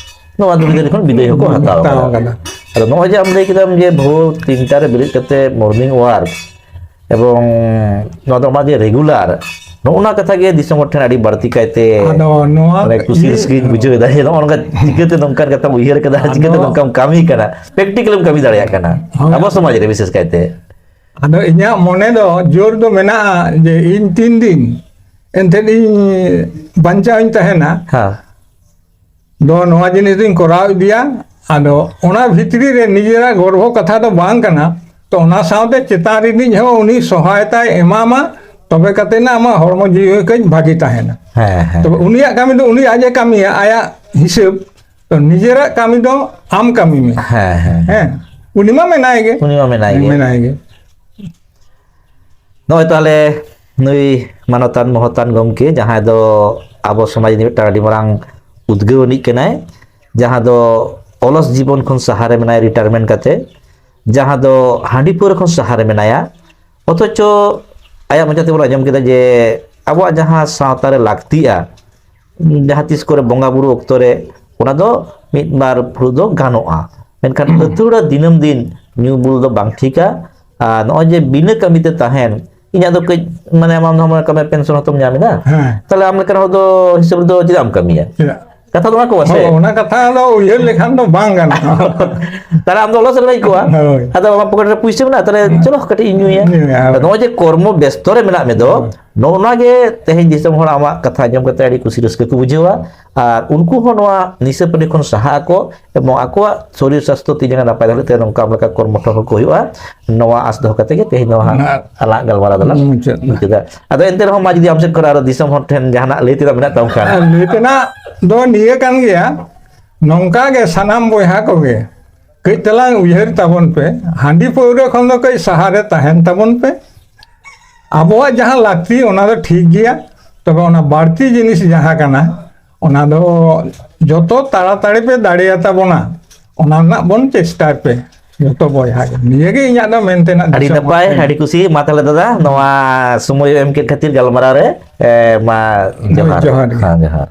ᱱᱚᱣᱟ ᱫᱩᱱᱤᱭᱟᱹ ᱠᱷᱚᱱ ᱵᱤᱫᱟᱹᱭ ᱦᱚᱸᱠᱚ ᱦᱟᱛᱟᱣ ᱠᱟᱫᱟ᱾ ᱟᱫᱚ ᱱᱚᱜᱼᱚᱭ ᱡᱮ ᱟᱢ ᱞᱟᱹᱭ ᱠᱮᱫᱟᱢ ᱡᱮ ᱵᱷᱳᱨ ᱛᱤᱱᱴᱟ ᱨᱮ ᱵᱮᱨᱮᱫ ᱠᱟᱛᱮ morning walk, ᱮᱵᱚᱝ ᱱᱚᱣᱟ ᱫᱚ ᱟᱢᱟᱜ ᱡᱮ regular, ᱱᱚᱜᱼᱚ ᱱᱚᱣᱟ ᱠᱟᱛᱷᱟ ᱜᱮ ᱫᱤᱥᱚᱢ ᱦᱚᱲ ᱴᱷᱮᱱ ᱟᱹᱰᱤ ᱵᱟᱹᱲᱛᱤ ᱠᱟᱭᱛᱮ ᱟᱫᱚ ᱱᱚᱣᱟ ᱢᱟᱱᱮ ᱠᱩᱥᱤ ᱤᱭᱟᱹ ᱨᱟᱹᱥᱠᱟᱹᱧ ᱵᱩᱡᱷᱟᱹᱣ ᱮᱫᱟ᱾ ᱡᱮ ᱱᱚᱜᱼᱚ ᱱᱚᱝᱠᱟ ᱪᱤᱠᱟᱹᱛᱮ ᱱᱚᱝᱠᱟᱱ ᱠᱟᱛᱷᱟᱢ ᱩᱭᱦᱟᱹᱨ ᱠᱟᱫᱟ, ᱪᱤᱠᱟᱹᱛᱮ ᱱᱚᱝᱠᱟᱢ ᱠᱟᱹᱢᱤ ᱠᱟᱱᱟ, practical ᱮᱢ ᱠᱟᱹᱢᱤ ᱫᱟᱲᱮᱭᱟᱜ ᱠᱟᱱᱟ ᱦᱳᱭ᱾ ᱟᱵᱚ ᱥᱚᱢᱟᱡᱽ ᱨᱮ ᱵᱤᱥᱮᱥ ᱠᱟᱭᱛᱮ᱾ ᱟᱫᱚ ᱤᱧᱟᱹᱜ ᱢᱚᱱᱮ ᱫᱚ ᱡᱳᱨ ᱫᱚ ᱢᱮᱱᱟᱜᱼᱟ ᱡᱮ ᱤᱧ ᱛᱤᱱ ᱫᱤᱱ ᱮᱱᱛᱮᱫ ᱤᱧ ᱵᱟᱧᱪᱟᱣ ᱤᱧ ᱛᱟᱦᱮᱱᱟ, ᱦᱮᱸ᱾ ᱫᱚ ᱱᱚᱣᱟ ᱡᱤᱱᱤᱥ ᱫᱚᱧ ᱠᱚᱨᱟᱣ ᱤᱫᱤᱭᱟ᱾ ᱟᱫᱚ ᱚᱱᱟ ᱵᱷᱤᱛᱨᱤ ᱨᱮ ᱱᱤᱡᱮᱨᱟᱜ ᱜᱚᱨᱵᱷᱚ ᱠᱟᱛᱷᱟ ᱫᱚ ᱵᱟᱝ ᱠᱟᱱᱟ, ᱛᱚ ᱚᱱᱟ ᱥᱟᱶᱛᱮ ᱪᱮᱛᱟᱱ ᱨᱤᱱᱤᱡ ᱦᱚᱸ ᱩᱱᱤ ᱥᱚᱦᱟᱭᱚᱛᱟᱭ ᱮᱢᱟᱢᱟ, ᱛᱚᱵᱮ ᱠᱟᱛᱮ ᱱᱟ ᱟᱢᱟᱜ ᱦᱚᱲᱢᱚ ᱡᱤᱣᱤ ᱦᱚᱸ ᱠᱟᱹᱡ ᱵᱷᱟᱹᱜᱤ ᱛᱟᱦᱮᱱᱟ᱾ ᱦᱮᱸ, ᱦᱮᱸ᱾ ᱛᱚᱵᱮ ᱩᱱᱤᱭᱟᱜ ᱠᱟᱹᱢᱤ ᱫᱚ ᱩᱱᱤ ᱟᱡ ᱮ ᱠᱟᱹᱢᱤᱭᱟ, ᱟᱭᱟᱜ ᱦᱤᱥᱟᱹᱵ᱾ ᱛᱚ ᱱᱤᱡᱮᱨᱟᱜ ᱠᱟᱹᱢᱤ ᱫᱚ ᱟᱢ ᱠᱟᱹᱢᱤ ᱢᱮ᱾ ᱦᱮᱸ, ᱦᱮᱸ᱾ ᱦᱮᱸ, ᱩᱱᱤ ᱢᱟ ᱢᱮᱱᱟᱭ ᱜᱮ᱾ ᱩᱱᱤ ᱢᱟ ᱢᱮᱱᱟᱭ ᱜᱮ᱾ ᱢᱮᱱᱟᱭ ᱜᱮ᱾ ᱱᱚᱜᱼᱚᱭ ᱛᱟᱦᱞᱮ ᱱᱩᱭ ᱢᱟᱱᱚᱛᱟᱱ ᱢᱚᱦᱚᱛᱟᱱ ᱜᱚᱢᱠᱮ, ᱡᱟᱦᱟᱸᱭ ᱫᱚ ᱟᱵᱚ ᱥᱚᱢᱟᱡᱽ ᱨᱤᱱᱤᱡ ᱢᱤᱫᱴᱟᱝ ᱟᱹᱰᱤ ᱢᱟᱨᱟᱝ ᱩᱫᱽᱜᱟᱹᱣ ᱟᱹᱱᱤᱡ ᱠᱟᱱᱟᱭ, ᱡᱟᱦᱟᱸ ᱫᱚ ᱚᱞᱚᱥ ᱡᱤᱵᱚᱱ ᱠᱷᱚᱱ ᱥᱟᱦᱟᱨᱮ ᱢᱮᱱᱟᱭᱟ, retirement ᱠᱟᱛᱮ, ᱡᱟᱦᱟᱸ ᱫᱚ ᱦᱟᱺᱰᱤ ᱯᱟᱹᱣᱨᱟᱹ ᱠᱷᱚᱱ ᱥᱟᱦᱟᱨᱮ ᱢᱮᱱᱟᱭᱟ, ᱚᱛᱷᱚᱪᱚ ᱟᱭᱟᱜ ᱢᱚᱪᱟ ᱛᱮᱵᱚᱱ ᱟᱸᱡᱚᱢ ᱠᱮᱫᱟ ᱡᱮ ᱟᱵᱚᱣᱟᱜ ᱡᱟᱦᱟᱸ ᱥᱟᱶᱛᱟ ᱨᱮ ᱞᱟᱹᱠᱛᱤᱜᱼᱟ, ᱡᱟᱦᱟᱸ ᱛᱤᱥ ᱠᱚᱨᱮ ᱵᱚᱸᱜᱟ ᱵᱩᱨᱩ ᱚᱠᱛᱚ ᱨᱮ ᱚᱱᱟ ᱫᱚ ᱢᱤᱫ ᱵᱟᱨ ᱯᱷᱩᱲᱩᱜ ᱫᱚ ᱜᱟᱱᱚᱜᱼᱟ, ᱢᱮᱱᱠᱷᱟᱱ ᱟᱹᱛᱷᱟᱹᱲᱟ ᱫᱤᱱᱟᱹᱢ ᱫᱤᱱ ᱧᱩ ᱵᱩᱞ ᱫᱚ ᱵᱟᱝ ᱴᱷᱤᱠᱟ᱾ ᱟᱨ ᱱᱚᱜᱼᱚᱭ ᱡᱮ ᱵᱤᱱᱟᱹ ᱠᱟᱹᱢᱤ ᱛᱮ ᱛᱟᱦᱮᱱ, ᱤᱧᱟᱹᱜ ᱫᱚ ᱠᱟᱹᱡ ᱢᱟᱱᱮ ᱟᱢ ᱫᱚ ᱢᱚᱱᱮ ᱠᱟᱜ ᱢᱮ ᱯᱮᱱᱥᱚᱱ ᱦᱚᱸᱛᱚᱢ ᱧᱟᱢ ᱮᱫᱟ, ᱦᱮᱸ᱾ ᱛᱟᱦᱞᱮ ᱟᱢ ᱞᱮᱠᱟᱱ ᱦᱚᱲ ᱫᱚ ᱦᱤᱥᱟᱹᱵ ᱨᱮᱫᱚ ᱪᱮᱫᱟᱜ ᱮᱢ ᱠᱟᱹᱢᱤᱭᱟ? ᱪᱮᱫᱟᱜ? ᱠᱟᱛᱷᱟ ᱫᱚ ᱚᱱᱟ ᱠᱚ ᱥᱮ? ᱦᱳᱭ, ᱚᱱᱟ ᱠᱟᱛᱷᱟ ᱫᱚ ᱩᱭᱦᱟᱹᱨ ᱞᱮᱠᱷᱟᱱ ᱫᱚ ᱵᱟᱝ ᱜᱟᱱᱚᱜᱼᱟ᱾ ᱛᱟᱦᱞᱮ ᱟᱢ ᱫᱚ ᱚᱞᱚᱥ ᱨᱮ ᱟᱹᱭᱠᱟᱹᱣᱟ᱾ ᱦᱳᱭ᱾ ᱟᱫᱚ ᱟᱢᱟᱜ ᱯᱚᱠᱮᱴ ᱨᱮ ᱯᱩᱭᱥᱟᱹ ᱢᱮᱱᱟᱜᱼᱟ, ᱛᱟᱦᱞᱮ ᱪᱚᱞᱚ ᱠᱟᱹᱴᱤᱡ ᱤᱧ ᱧᱩᱭᱟ᱾ ᱧᱩᱭᱟ, ᱦᱳᱭ᱾ ᱟᱫᱚ ᱱᱚᱜᱼᱚᱭ ᱡᱮ ᱠᱚᱨᱢᱚ ᱵᱮᱥᱛᱚ ᱨᱮ ᱢᱮᱱᱟᱜ ᱢᱮ ᱫᱚ, ᱱᱚᱜᱼᱚ ᱱᱚᱣᱟ ᱜᱮ ᱛᱮᱦᱮᱧ ᱫᱤᱥᱚᱢ ᱦᱚᱲ ᱟᱢᱟᱜ ᱠᱟᱛᱷᱟ ᱟᱸᱡᱚᱢ ᱠᱟᱛᱮ ᱟᱹᱰᱤ ᱠᱩᱥᱤ ᱨᱟᱹᱥᱠᱟᱹ ᱠᱚ ᱵᱩᱡᱷᱟᱹᱣᱟ᱾ ᱟᱨ ᱩᱱᱠᱩ ᱦᱚᱸ ᱱᱚᱣᱟ ᱱᱤᱥᱟᱹ ᱯᱟᱹᱱᱤ ᱠᱷᱚᱱ ᱥᱟᱦᱟᱜ ᱟᱠᱚ ᱮᱵᱚᱝ ᱟᱠᱚᱣᱟᱜ ᱥᱚᱨᱤᱨ ᱥᱟᱥᱛᱷᱚ ᱛᱤ ᱡᱟᱸᱜᱟ ᱱᱟᱯᱟᱭ ᱫᱚᱦᱚ ᱞᱟᱹᱜᱤᱫ ᱛᱮ ᱱᱚᱝᱠᱟ ᱟᱢ ᱞᱮᱠᱟ ᱠᱚᱨᱢᱚ ᱴᱷᱟᱶ ᱠᱚ ᱦᱩᱭᱩᱜᱼᱟ᱾ ᱱᱚᱣᱟ ᱟᱸᱥ ᱫᱚᱦᱚ ᱠᱟᱛᱮ ᱜᱮ ᱛᱮᱦᱮᱧ ᱱᱚᱣᱟ ᱦᱟᱸᱜ ᱱᱟ- ᱟᱞᱟᱝ ᱜᱟᱞᱢᱟᱨᱟᱣ ᱫᱚᱞᱟᱝ ᱢᱩᱪᱟᱹᱫ ᱫᱟ᱾ ᱢᱩᱪᱟᱹᱫᱟ᱾ ᱟᱫᱚ ᱮᱱᱛᱮ ᱨᱮᱦᱚᱸ ᱢᱟ ᱡᱩᱫᱤ ᱟᱢ ᱥᱮᱫ ᱠᱷᱚᱱ ᱟᱨᱚ ᱫᱤᱥᱚᱢ ᱦᱚᱲ ᱴᱷᱮᱱ ᱡᱟᱦᱟᱱᱟᱜ ᱞᱟᱹᱭ ᱛᱮᱱᱟᱜ ᱢᱮᱱᱟᱜ ᱛᱟᱢ ᱠᱷᱟᱱ᱾ ᱟᱨ ᱞᱟᱹᱭ ᱛᱮᱱᱟᱜ ᱫᱚ ᱱᱤᱭᱟᱹ ᱠᱟᱱ ᱜᱮᱭᱟ, ᱱᱚᱝᱠᱟ ᱜᱮ ᱥᱟᱱᱟᱢ ᱵᱚᱭᱦᱟ ᱠᱚᱜᱮ ᱠᱟᱹᱡ ᱛᱟᱞᱟᱝ ᱩᱭᱦᱟᱹᱨ ᱛᱟᱵᱚᱱ ᱯᱮ, ᱦᱟᱺᱰᱤ ᱯᱟᱹᱣᱨᱟᱹ ᱠᱷᱚᱱ ᱫᱚ ᱠᱟᱹᱡ ᱥᱟᱦᱟ ᱨᱮ ᱛᱟᱦᱮᱱ ᱛᱟᱵᱚᱱ ᱯᱮ᱾ ᱟᱵᱚᱣᱟᱜ ᱡᱟᱦᱟᱸ ᱞᱟᱹᱠᱛᱤ ᱚᱱᱟ ᱫᱚ ᱴᱷᱤᱠ ᱜᱮᱭᱟ, ᱛᱚᱵᱮ ᱚᱱᱟ ᱵᱟᱹᱲᱛᱤ ᱡᱤᱱᱤᱥ ᱡᱟᱦᱟᱸ ᱠᱟᱱᱟ ᱚᱱᱟ ᱫᱚ ᱡᱚᱛᱚ ᱛᱟᱲᱟᱛᱟᱲᱤ ᱯᱮ ᱫᱟᱲᱮᱭᱟᱛᱟ ᱵᱚᱱᱟ, ᱚᱱᱟ ᱨᱮᱱᱟᱜ ᱵᱚᱱ ᱪᱮᱥᱴᱟᱭ ᱯᱮ ᱡᱚᱛᱚ ᱵᱚᱭᱦᱟ ᱜᱮ᱾ ᱱᱤᱭᱟᱹ ᱜᱮ ᱤᱧᱟᱹᱜ ᱫᱚ ᱢᱮᱱ ᱛᱮᱱᱟᱜ ᱟᱹᱰᱤ ᱫᱤᱥᱚᱢ ᱦᱚᱲ ᱱᱟᱯᱟᱭ, ᱴᱷᱮᱱ᱾ ᱟᱹᱰᱤ ᱠᱩᱥᱤ᱾ ᱢᱟ ᱛᱟᱦᱞᱮ ᱫᱟᱫᱟ, ᱱᱚᱣᱟ ᱥᱚᱢᱚᱭ ᱮᱢ ᱠᱮᱫ ᱠᱷᱟᱹᱛᱤᱨ ᱜᱟᱞᱢᱟᱨᱟᱣ ᱨᱮ, ᱮ, ᱢᱟ ᱡᱚᱦᱟᱨ᱾ ᱡᱚᱦᱟᱨ ᱜᱮ᱾ ᱦᱮᱸ, ᱡᱚᱦᱟᱨ᱾